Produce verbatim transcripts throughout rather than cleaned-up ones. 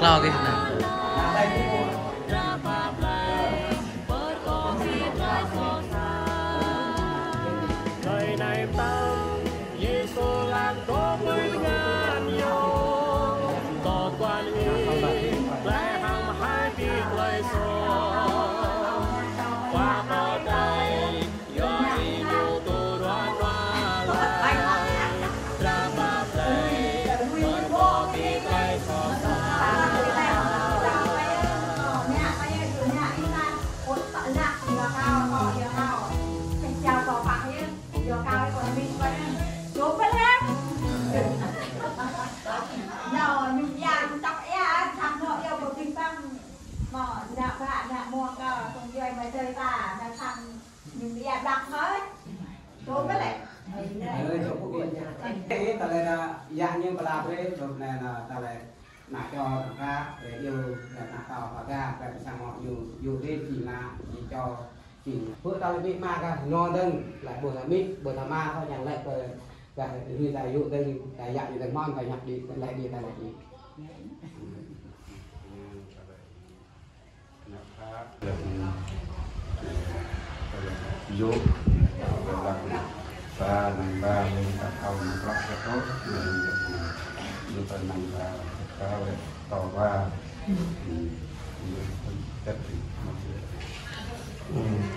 Klâo kơ anai. Hlơi anai pơtăm Yêsu lăng dŏ ƀơi ngăn yơh, dŏ kuan ih, tơlơi hăng hai ƀing tơlơi soh. Khua Pô Adai, yua ih ñu tŭ ruah nua lăng, dra pap lĕ, pơtô ƀing tơlơi soh. Ơ, tơlơi anai, yă ñu pơlăp brơi, dŏ anai, anai, tơlơi. Mă čô tơ̆ng kha, ơ, yua, ơ, mă tao pơga, ơ, pơsang mơ̆ yua, yua rĭm či mă, či čô, či. Pơ tơlơi mĭ mă kah, nô dơ̆ng, lĕ ƀu tha mĭ, ƀu tha mă, kơ yang lĕ pơ, kah, hrui ta yua dơ̆ng, ta yă yua dơ̆ng mơ̆n, ta ñăp đĭ, lĕ đĭ, ta lĕ đĭ. Ơ, yua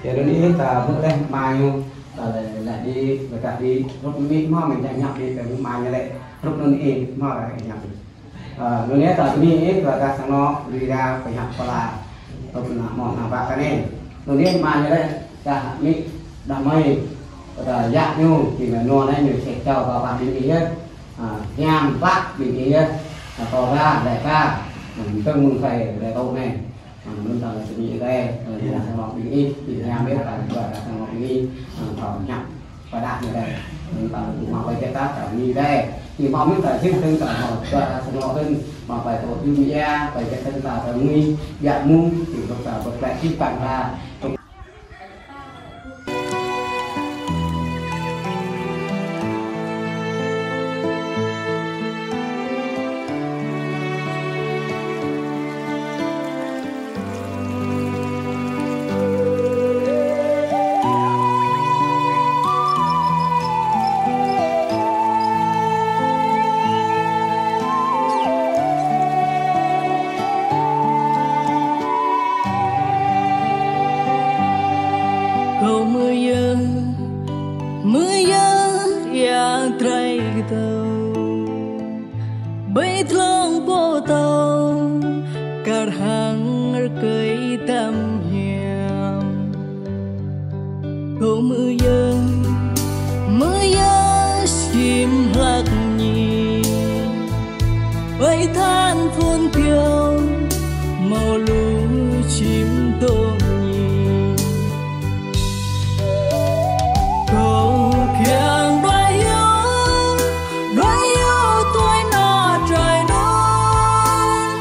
anŭn yơh ta hmư̆ laih mă ñu, ta lĕ, lĕ đĭ, lĕ kah đĭ, hrup mĭ mơ̆, mơ̆ng čang ñăp đĭ, ta hmư̆ mă ñu lĕ, hrup anŭn yơh, mơ̆ lĕ ñăp đĭ. Ơ, anŭn yơh ta bơni ih, kơ ta sang anŏ, lui ra pơhiăp pơala. Tŭ ană mơ̆ng ană bă ta anai. Anŭn yơh mă ñu lĕ, ta mĭ, đah mơi, ta yă ñu, či mă nô anai ñu čeh čao kơ pă ƀing ih yơh. Ơ, hiam pă ƀing ih yơh. Ta kơ ra, lĕ ka. Ơ, tơ̆ng mơ̆ng sai, lĕ tŭ anai. Ơ, anŭn ta lĕ bơni ih, ơ, ta sang anŏ ƀing ih, či hiam yơh, ta, ta sang anŏ ƀing ih, ơ, ta ñăp. Pơdah ñu đĕ, ta ƀu mă pai čĕt ta, ta ngui đĕ. Či mă mơ̆n ta jing tơ̆ng ta mă, ta sang anŏ tơ̆ng, mă pai tŏ jum ia, pai čĕt tơ̆ng ta, ta ngui, biă mơ̆n, či hrup ta pơplĕ či păng ta. Kâo mơyơr, mơyơr ia drơi kơdâo. Ƀơi tlông pô tâo, kar hăng rơkơi tăm hiam. Kâo mơyơr, mơyơr čim hlak ñi. Ƀơi than phun pio, mâo lu čim tông ñi. Kâo kiăng đuaĭ yua, đuaĭ yua tui anŏ trơi anŭn.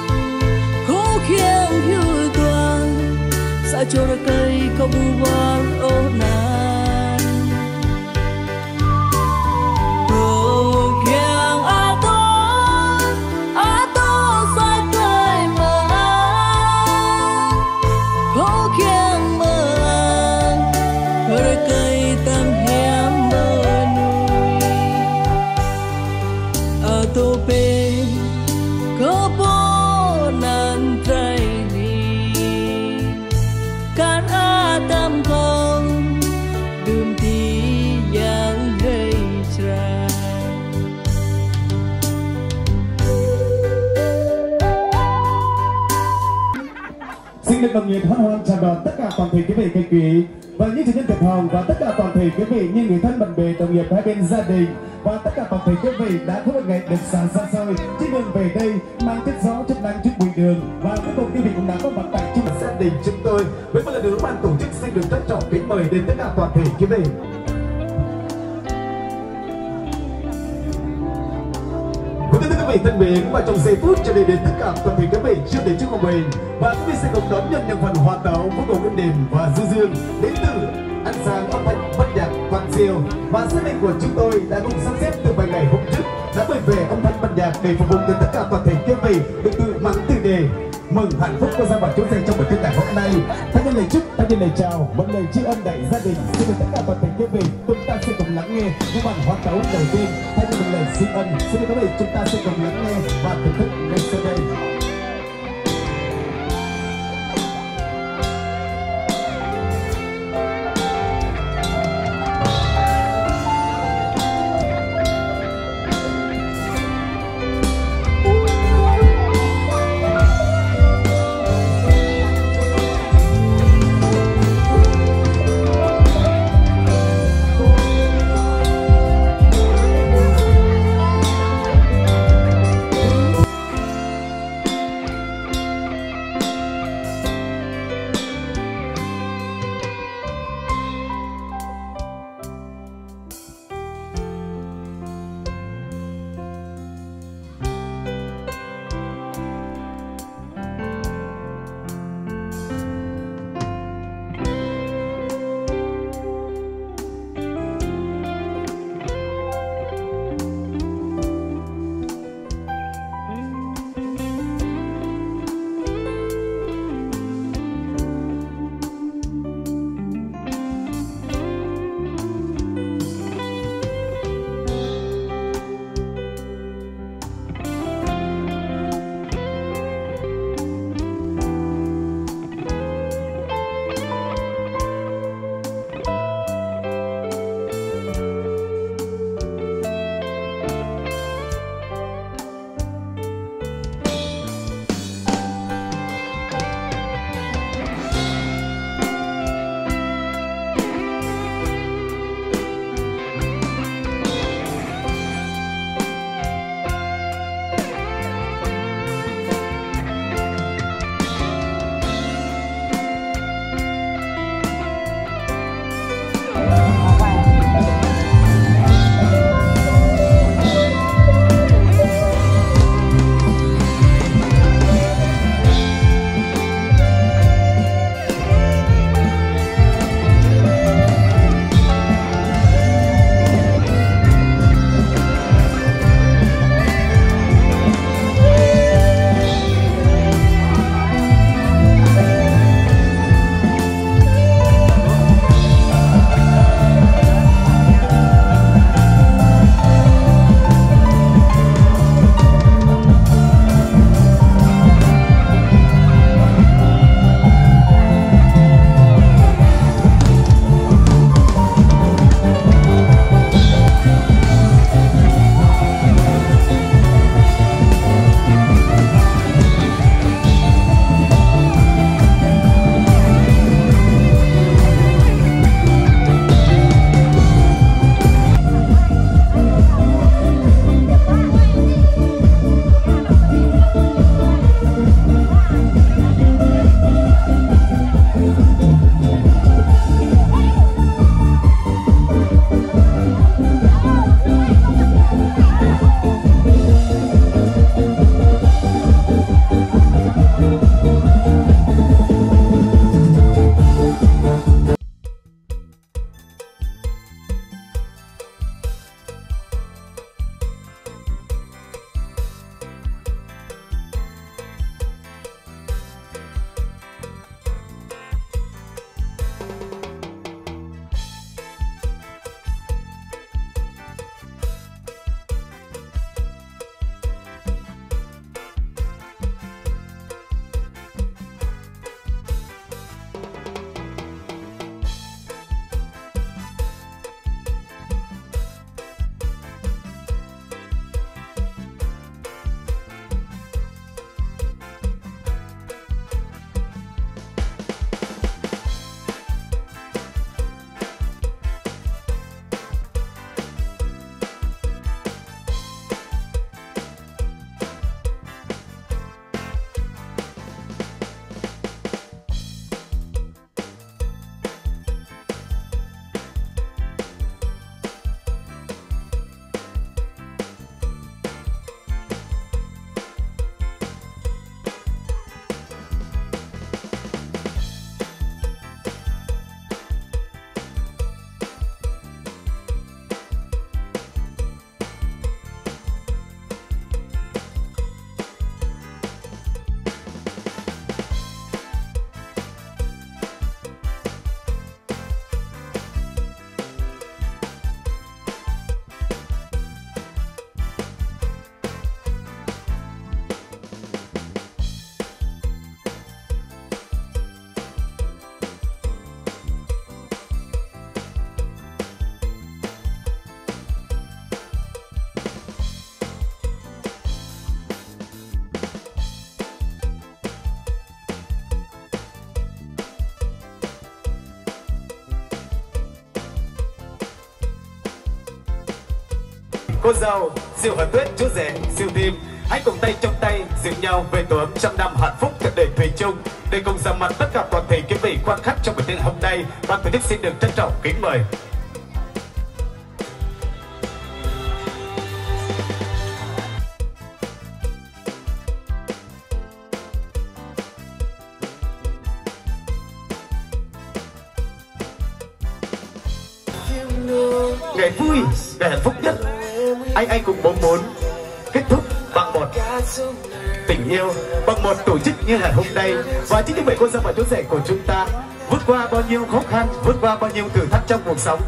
Kâo kiăng hiu dua, sa čô rơkơi kâo ƀu wơr ôh anăn. Kâo kiăng atâo, atâo sa tơlơi mơak. Kâo kiăng mơak, rơkơi tăm hiam mơnuih. Atâo pĕ, kơ pô anăn trơi anai. Kar atăm kông, đưm ti yang hơi črai. Xin được nồng nhiệt hân hoan chào đón tất cả toàn thể quý vị khách quý và những chủ nhân tiệc hồng và tất cả toàn thể quý vị như người thân bạn bè đồng nghiệp hai bên gia đình và tất cả toàn thể quý vị đã có một ngày được sáng sớm sôi trên đường về đây mang chút gió, chút nắng, chút bụi đường và cuối cùng quý vị cũng đã có mặt tại chung gia đình chúng tôi. Với một lần nữa ban tổ chức xin được trân trọng kính mời đến tất cả toàn thể quý vị. Vâng, thưa quý vị thân mến, và trong giây phút trở đi đến tất cả toàn thể quý vị, trước để trước của mình, và quý vị sẽ cùng đón nhận những phần hoa táo vô cùng êm đềm và du dương đến từ ăn sáng âm thanh bát nhạc Văn Siêu. Và sứ mệnh của chúng tôi đã cùng sắp xếp từ vài ngày hôm trước đã gửi về âm thanh bát nhạc để phục vụ đến tất cả toàn thể quý vị, được tự mắng tự đề. Mừng hạnh phúc có gia và chú rể trong buổi tiệc ngày hôm nay. Thay cho lời chúc, thay cho lời chào, một lời tri ân đại gia đình. Xin mời tất cả toàn thể quý vị, chúng ta sẽ cùng lắng nghe những bản hoa tấu đầu tiên. Thay cho một lời tri ân, xin mời quý vị, chúng ta sẽ cùng lắng nghe và thưởng thức ngay sau đây. Cô dâu, Diêu Hờ Tuyết, chú rể, Diêu Tim, hãy cùng tay trong tay, dìu nhau về tổ ấm trăm năm hạnh phúc thật đầy thủy chung. Để cùng gặp mặt tất cả toàn thể quý vị quan khách trong buổi tiệc hôm nay, ban tổ chức xin được trân trọng kính mời. Ngày vui, ngày hạnh phúc nhất, anh anh cũng mong muốn kết thúc bằng một tình yêu, bằng một tổ chức như ngày hôm nay. Và chính như vậy, cô dâu và chú rể của chúng ta vượt qua bao nhiêu khó khăn, vượt qua bao nhiêu thử thách trong cuộc sống.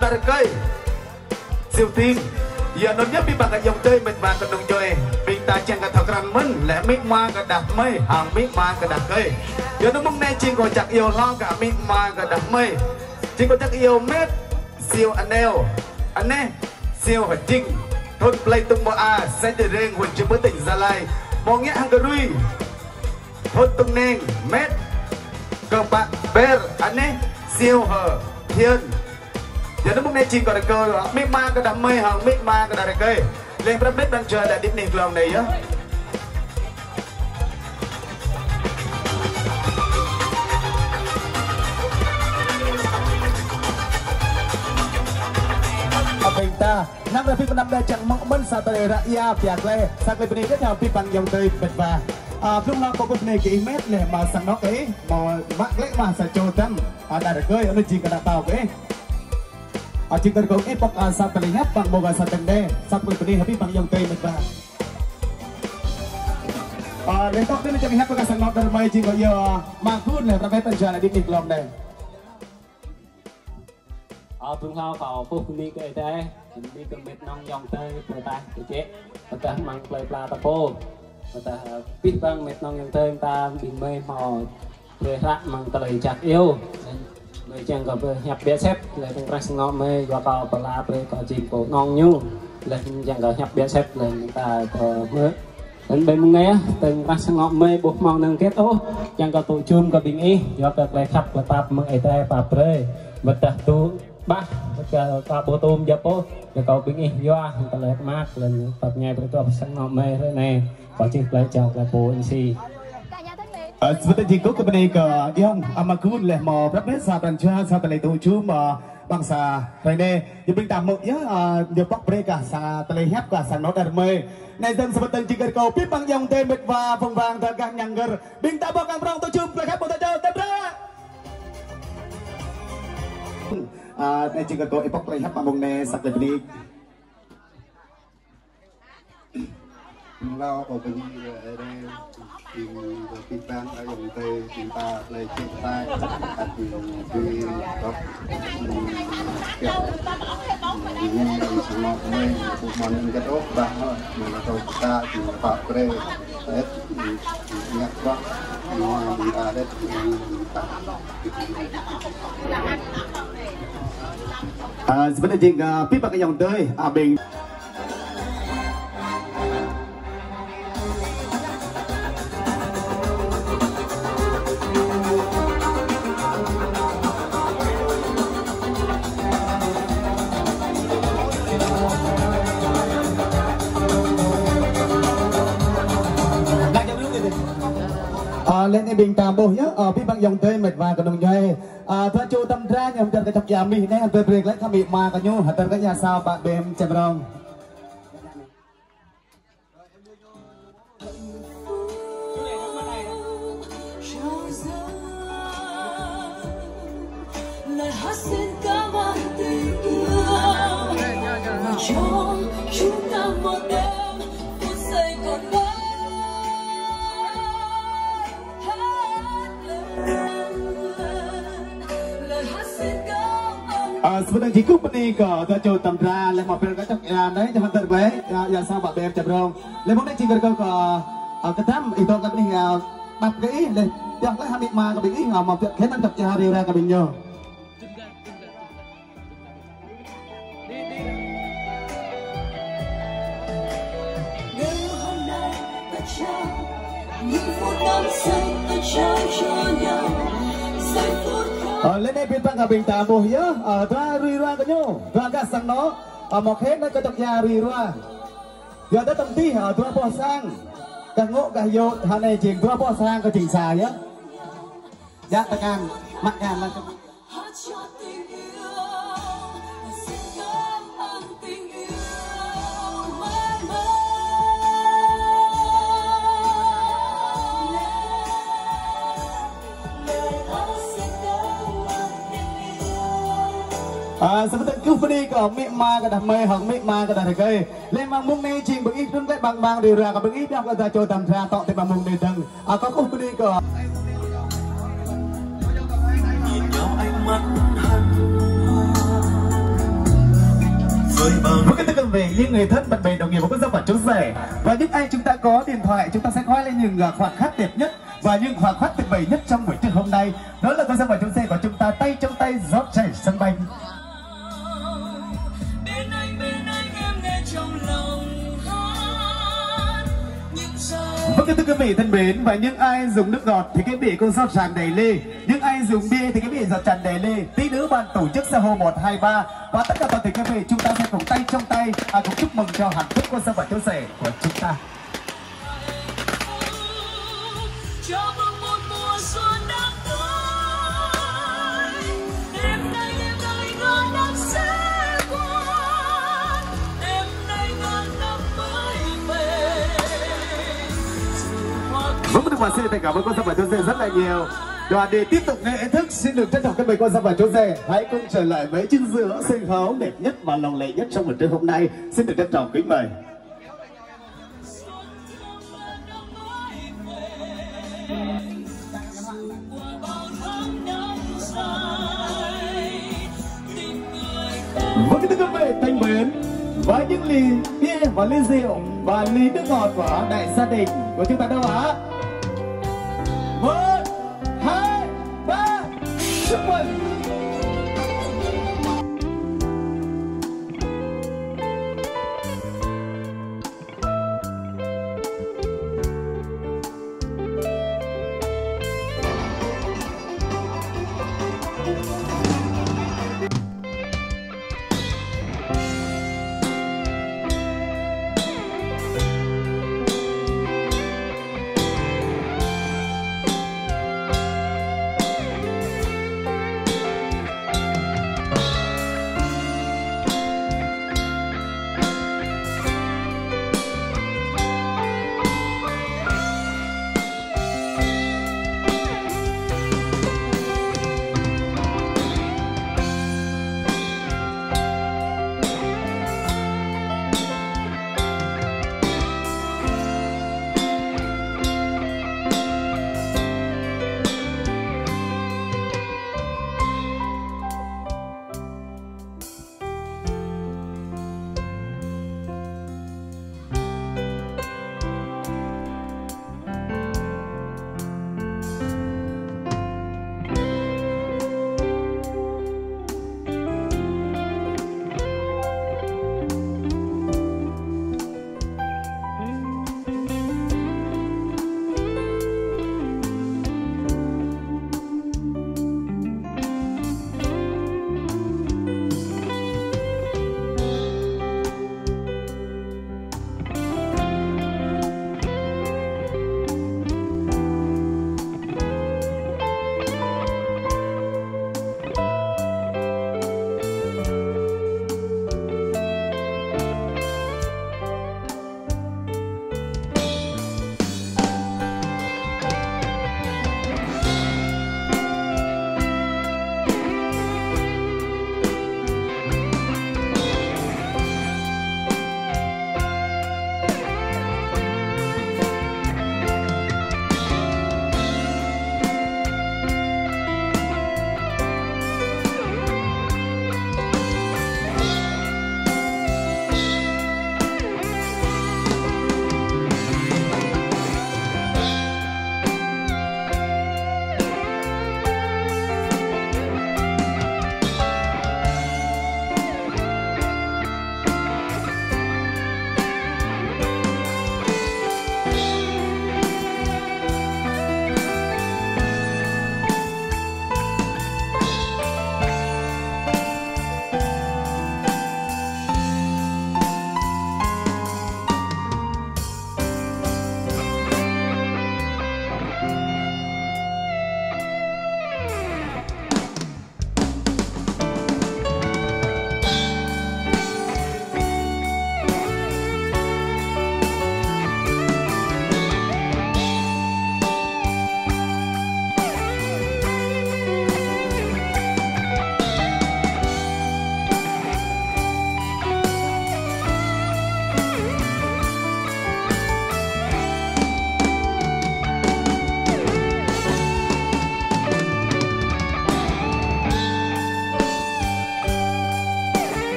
Đah rơkơi, Diêu Tim, yua anŭn yơh abih bang ayŏng adơi met wa kơnung djuai, ƀing ta čang kơ thâo krăn mơ̆n, lĕ amĭ ama kơ đah kơmơi, hăng amĭ ama kơ đah rơkơi. Yua anŭn mơ̆ng anai jing kơ čang iâu hloh kơ amĭ ama kơ đah kơmơi. Jing kơ čang iâu met, Diêu Aneo, aneh, Diêu Hơjing, thôn Plei Tung Mô A, xã Đê Reng, huyện Chư Pưh, tỉnh Gia Lai. Mơ̆ng ngă hăng kơ rui, thôn Tung Neng, met, kơ pă ber, aneh, Diêu Hơ Thiên. Yua anŭn mơ̆ng anai jing kơ rơkơi, amĭ ama kơ đah kơmơi, hăng amĭ ama kơ đah rơkơi. Leh prăp met ƀing ta lĕ đĭ anai glông anai yơh. Ƀing ta, năm rơbih pơ năm đơi čang mơ̆ng mơ̆n sa tơlơi ră ia pia gleh, sa tơlơi bơni kơ ñu abih bang ayŏng adơi met wa. Ơ, blung hlâo kâo ƀuh anai kơ ih met leh mă sang anŏ kơ ih, mă, mă gleh mă sa čô dăm, ơ, đah rơkơi, anŭn jing kơ đah tâo kơ ih. Ơ, jing kơ rơkơi ih pŏk, ơ, sa tơlơi hiăp bang mơ̆ng sa tơlơi đe, sa tơlơi bơni abih bang ayŏng adơi met wa. Ơ, leh tŏk anŭn čang hiăp kơ sang anŏ đah rơmơi jing kơ yơh, mă gun leh prăp met ƀing ta lĕ đĭ anai glông anai. Ơ, blung hlâo kâo ƀuh bơni kơ Ơi Adai, bơni kơ met nong ayŏng adơi, pơtah kơ čĕ, pơtah mơ̆ng plơi pla ta pô, pơtah, ơ, abih bang met nong ayŏng adơi ta ƀing mơi hmâo brơi hră mơ̆ng tơlơi čang iâu. Mơi čang kơ pơhiăp biă sep, leh tơ̆ng krah sang anŏ mơi, yua kơ pơala brơi kơ jing pô nong ñu. Leh čang kơ hiăp biă sep, leh ta pơmơ̆. Leh ƀơi mơ̆ng anai, tơ̆ng krah sang anŏ mơi ƀu hmâo năng kĕt ôh, čang kơ tŭ jum kơ ƀing ih, yua kơ tơlơi khăp tơlơi pap mơ̆ng Ơi Adai pap brơi. Ƀôdah tŭ ƀah, ƀôdah kơ ƀu tŭm jăp ôh, yua kơ ƀing ih yua, tơlơi mơak, leh pap ñai brơi tŭ sang anŏ mơi hrơi anai. Kâo čih tơlơi čang tơlơi pô ing si. Ơ, sĭt tơlơi jing kơ bơni kơ ayŏng, ơ, mă gun leh hmâo prăp met sa pran jua, sa tơlơi tŭ jum, ơ, ƀing sa hrơi anai. Yua ƀing ta hmư̆ yơh, ơ, ñu pŏk brơi kơ sa tơlơi hiăp kơ sang anŏ đah rơmơi. Anai dơ̆ng sĭt tơlơi jing kơ rơkâo abih bang ayŏng adơi met wa phung wang tơgah ñăng gơr. Ƀing ta ƀuh kơ prong tŭ jum tơlơi hiăp ƀu ta čô tơdra. Ơ, anai jing kơ rơkâo ih pŏk tơlơi hiăp mă mơ̆ng anai sa tơlơi bơni. Hlâo kâo bơni kơ Ơi Adai, jing kơ abih bang ayŏng adơi, jing ta plei čĕ tai, ăt jing tŏk, jing kiaŏ, jing sang anŏ mơi, ƀu hmâo năng kĕt ôh, ƀah mơ̆, mơ̆ng kâo ta, jing pap brơi, ĕt, jing ñăk bruă, jing mơ̆ng adet, jing ta. Ơ, sĭt tơlơi jing, ơ, abih bang ayŏng adơi, ơ, ƀing Ơ, leh anai ƀing ta ƀuh yơh, ơ, abih bang ayŏng adơi met wa kơnung djuai. Ơ, tơlơi čô tơdra ñu hơdơr kơ čŏk ia mih anai, hơdơr brơi glaĭ kơ amĭ ama kơ ñu, hơdơr kơ ia sa pă bem čem rong. Ơ, samơ̆ đang jing kơkuh bơni kơ dua čô tơdra, lĕ mă pơr kơ čŏk ia anai, čŏk hơdơr ƀai, ia, ia sang ƀă ƀĕ čăm rong. Lĕ mơ̆ng anai jing kơ kơ, ơ, kơtăm, ih dŏ kơ bơni, ơ, ƀăp kơ ih, lĕ, ia, lĕ hơmĭ mă kơ ƀing ih, ơ, mă pơr khĕn anŭn čŏk ia rĭ rua kơ ƀing ñu. Ơ, lĕ anai ƀing ta ƀuh yơh, ơ, dua rĭ rua kơ ñu, dua gah sang anŏ, ơ, mă khĕn anŭn kơ čŏk ia rĭ rua. Yua dah tơm tih, ơ, dua boh sang, gah ngŏ gah yŏt, hơnai jing dua boh sang kơ jing sa yơh. Ia tơkan, mă kan lăng. Ơ, samơ̆ đang kơkuh bơni kơ amĭ ama kơ đah kơmơi, hăng amĭ ama kơ đah rơkơi. Lĕ mơ̆ng anai jing ƀing ih trŭn lĕ ƀang ƀang rĭ rua kơ ƀing ih, đah kơ dua čô tơdra tŏ tơ mơ̆ng anai dơ̆ng. Ơ, kơkuh bơni kơ Vâng, kính thưa quý vị, những người thân, bạn bè, đồng nghiệp của Quốc Gia và Chúa Rẻ. Và những ai chúng ta có điện thoại, chúng ta sẽ quay lại những, à, khoảnh khắc đẹp nhất và những khoảnh khắc tuyệt vời nhất trong buổi trưa hôm nay. Đó là Quốc Gia và Chúa Rẻ của chúng ta tay trong tay rót chảy sân banh. Bên anh, bên anh, em nghe trong lòng hát những Vâng, kính thưa quý vị thân mến, và những ai dùng nước ngọt thì quý vị cũng rót tràn đầy ly. Những ai dùng bia thì quý vị rót tràn đầy ly. Tí nữa ban tổ chức sẽ hô một, hai, ba. Và tất cả toàn thể quý vị, chúng ta sẽ cùng tay trong tay, à, cùng chúc mừng cho hạnh phúc của Quốc Gia và Chúa Rẻ của chúng ta. Chào mừng một mùa xuân đang tới. Đêm nay em đợi ngàn năm sẽ qua. Đêm nay ngàn năm mới về. Vâng, kính thưa quý vị, thành cảm ơn Quốc Gia và Chúa Rẻ rất là nhiều. Đoàn đi tiếp tục nghi thức, xin được trân trọng kính mời Quốc Gia và Chúa Rẻ. Hãy cùng trở lại với chiếc giữa sân khấu đẹp nhất và lộng lẫy nhất trong buổi trưa hôm nay. Xin được trân trọng kính mời. Vâng, kính thưa quý vị, thành viên, với những ly bia và ly rượu và ly nước ngọt của đại gia đình của chúng ta đâu ạ? Một, hai, ba, chúc mừng.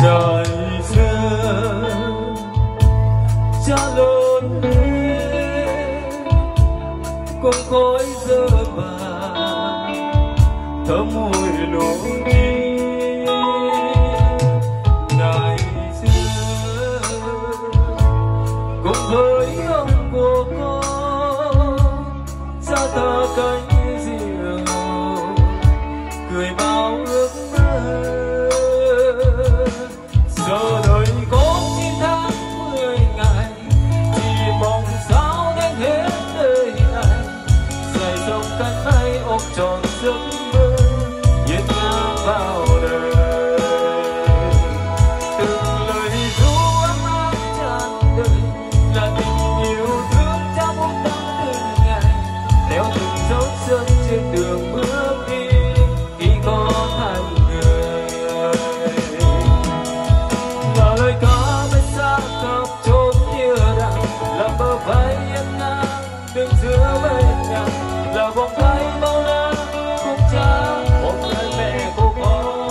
Ngày xưa cha lớn lên cùng khói dơ bàng thơm mùi lung linh. Ngày xưa cùng với ông của con, xa tha cánh diều, gửi bao ước mơ. Giờ đây có chín tháng mười ngày, chỉ mong sao đến hết đời này, dạy dòng cánh bay ôm trọn giấc mơ Việt Nam bao đời. Từng lời ru ấm áp tràn đời là tình yêu thương cha bút tắm từng ngày, theo từng dấu chân trên đường bước đi khi con thành người. Là lời ca bay xa khắp chốn thiên đàng, là bờ vai hiên ngang đứng giữa bầy ngàn, là vòng tay bao la khúc ca ôm lấy mẹ của con.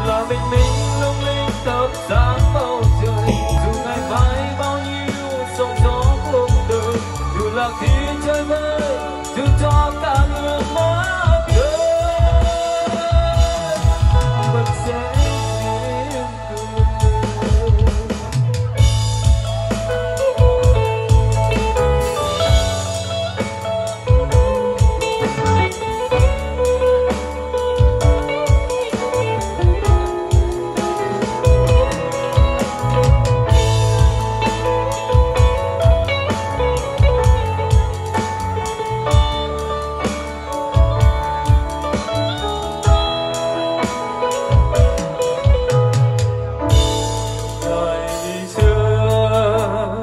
Là bình minh lung linh thắp sáng bầu trời, dù ngày phai bao nhiêu sóng gió cuộc đời, dù là khi trời vơi, dù cho cả nước mắt rơi. Vẫn sẽ mỉm Ngày xưa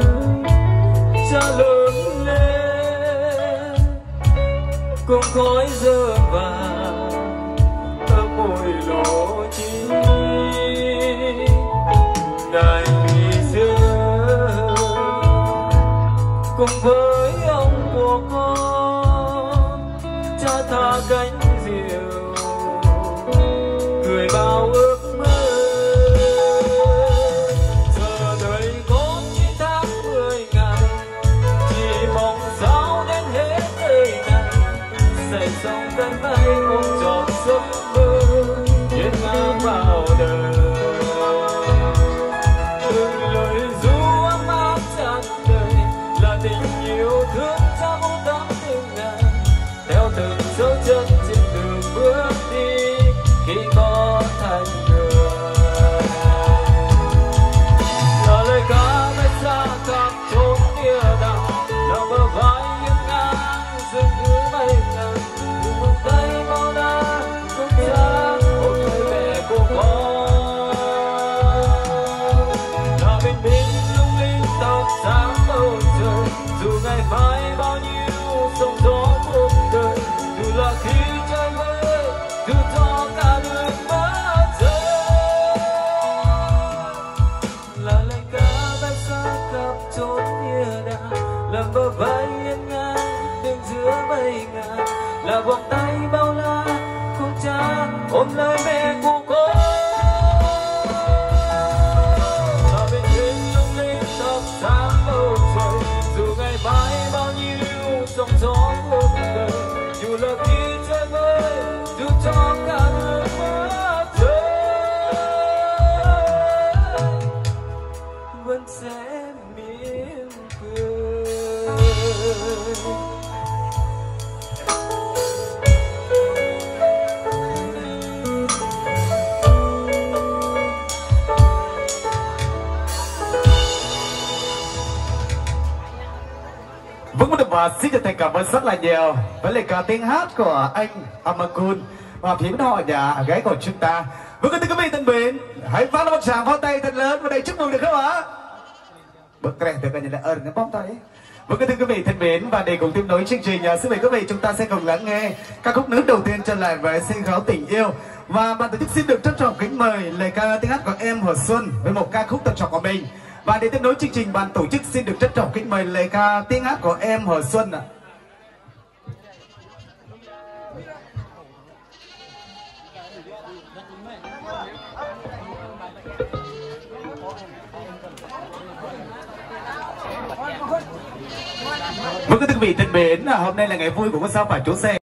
cha lớn lên cùng khói dơ bàng thơm mùi lung linh. Ngày xưa cùng với ông của con, cha tha cánh diều, gửi bao ước mơ. Giờ đây có chín tháng mười ngày, chỉ mong sao đến hết đời này, dạy dòng cánh bay ôm trọn giấc mơ Việt Nam bao đời. Từng lời ru ấm áp tràn đời là tình yêu thương cha bút tắm từng ngày, theo từng dấu chân trên đường bước đi khi con thành người. Là lời ca bay xa khắp chốn thiên đàng, là bờ vai hiên ngang dâng gửi bay ngàn, cùng vòng tay bao la khúc ca ôm lấy mẹ của con. Là bình minh lung linh thắp sáng bầu trời, dù ngày phai bao nhiêu sóng gió cuộc đời, dù là khi trời vơi, dù cho cả nước mắt rơi. Là lời ca bay xa khắp chốn thiên đàng, là bờ vai hiên ngang đứng giữa bầy ngàn, là vòng tay bao la khúc ca ôm lấy mẹ của con. Là bình minh lung linh thắp sáng bầu trời, dù ngày phai bao nhiêu sóng gió cuộc đời, dù là khi trời vơi, dù cho cả nước Vâng, một tuần và xin chân thành cảm ơn rất là nhiều với lời ca tiếng hát của anh Amakun và phía họ nhà gái của chúng ta. Vâng, kính thưa quý vị thân mến, hãy vang lên một tràng pháo tay thật lớn và đầy chúc mừng được không ạ? Bật kèn được anh là ơn nó bóng tay. Vâng, kính thưa quý vị thân mến, và để cùng tiếp nối chương trình, à, xin mời quý vị chúng ta sẽ cùng lắng nghe ca khúc nữ đầu tiên trở lại với sân khấu Tình Yêu. Và ban tổ chức xin được trân trọng kính mời lời ca tiếng hát của em Hồ Xuân với một ca khúc tự chọn của mình. Và để tiếp nối chương trình, ban tổ chức xin được trân trọng kính mời lời ca tiếng hát của em Hồ Xuân ạ. Vâng, kính thưa quý vị thân mến, hôm nay là ngày vui của cô giáo và chú xe.